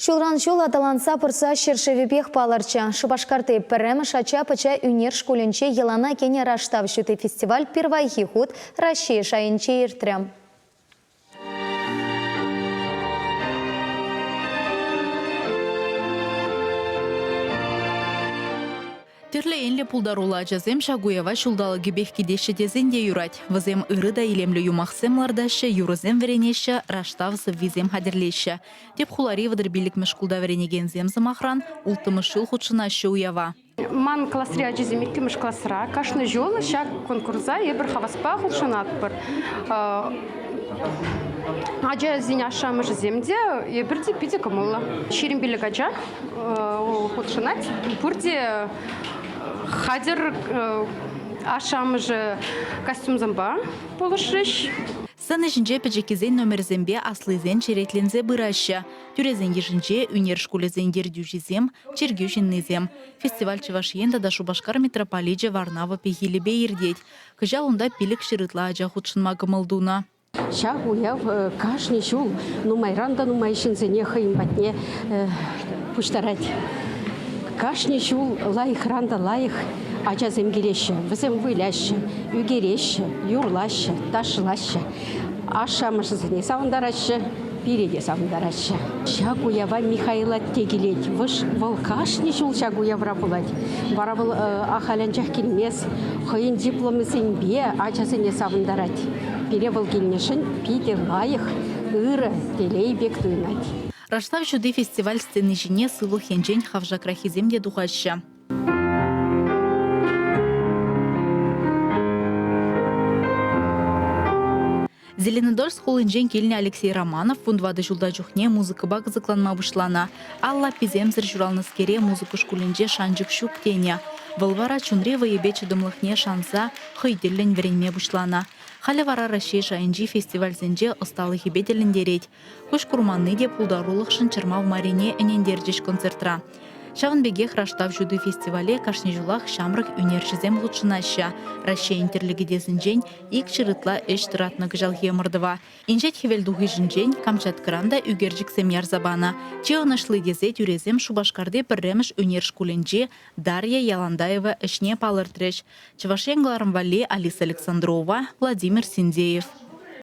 Ҫулран ҫул аталанса пырса ҫӗршывӗпех палӑрчӗ. Шупашкарти пӗрремӗш ача-пӑча ӳнер шкулӗнче йӑлана кӗнӗ Раштав ҫути фестиваль пирвайхи хут Раҫҫей шайӗнче иртрӗ. Тӗрлӗ енлӗ пултаруллӑ ачасем ҫак уява ҫулталӑкӗпех кӗтеҫҫӗ тесен те юрать. Вӗсем ырӑ та илемлӗ юмахсем лартаҫҫӗ, юрӑсем вӗренеҫҫӗ, раштав сӑввисем хатӗрлеҫҫӗ. Тӗп хулари 35-мӗш шкулта вӗренекенсем, сӑмахран, улттӑмӗш ҫул хутшӑнаҫҫӗ уява. Ман класри ачасем иккӗмӗш класра. Кашни ҫул ҫак конкурса эпир хаваспа хутшӑнатпӑр. Ачасен ашшӗ-амӑшӗсем те эпир те питӗ кӑмӑллӑ. 25 ача хутшӑнать. Пурте хатӗр ашшӗ-амӑшӗ костюмсемпе пулӑшрӗҫ. Сцена ҫинче пӗчӗккисен номерӗсемпе аслисен черетленсе пыраҫҫӗ. Тӳресен йышӗнче ӳнер шкулӗсен ертӳҫисем, чиркӳ ҫыннисем. Фестиваль Чӑваш Ен тата Шупашкар митрополичӗ Варнава пехилӗпе иртет. Кӑҫал унта 500 ытла ача хутшӑнма кӑмӑл тунӑ. Ҫак уяв кашни ҫул нумайран та нумай ҫынсене хӑйӗн патне пуҫтарать. Кашни ҫул лайӑхран та лайӑх ачасем килеҫҫӗ. Вӗсем выляҫҫӗ, ӳкереҫҫӗ, юрлаҫҫӗ, ташлаҫҫӗ. Ашшӗ-амӑшӗсене савӑнтараҫҫӗ, пире те савӑнтараҫҫӗ. Ҫак уява Михаил атте килет. Вӑл кашни ҫул ҫак уявра пулать. Вара вӑл ахаль анчах килмест, хӑйӗн дипломӗсемпе ачасене савӑнтарать. Пире вӑл килнӗшӗн питӗ лайӑх, ырӑ, телей пек туйӑнать. Раштав ҫути фестиваль сцени ҫине сывлӑх енчен хавшакраххисем те тухаҫҫӗ. Зеленодольск хулинчен килнӗ Алексей Романов 14 ҫулта чухне музыкӑпа кӑсӑкланма пуҫланӑ. Ал лапписемсӗр ҫуралнӑскере музыка шкулӗнче шанчӑк ҫук тенӗ. Вӑл вара чунри вӑйӗпе чӑтӑмлӑхне шанса хӑй тӗллӗн вӗренме пуҫланӑ. Халӗ вара Раҫҫей шайӗнчи фестивальсенче ӑсталӑхӗпе тӗлӗнтерет. Куҫ курманни те пултарулӑхшӑн чӑрмав маррине ӗнентерчӗҫ концертра. Ҫавӑн пекех Раштав ҫути фестивале кашни ҫулах ҫамрӑк ӳнерҫӗсем хутшӑнаҫҫӗ. Раҫҫейӗн тӗрлӗ кӗтесӗнчен 200 ытла ӗҫ тӑратнӑ кӑҫалхи ӑмӑртӑва. Инҫет хӗвелтухӑҫӗнчен Камчаткӑран та ӳкерчӗксем ярса панӑ. Чи ӑнӑҫли тесе тӳресем Шупашкарти пӗрремӗш ӳнер шкулӗнчи Дарья Яландаева ӗҫне палӑртрӗҫ. Чӑваш Ен кӑларӑм валли Алиса Александрова, Владимир Синдеев.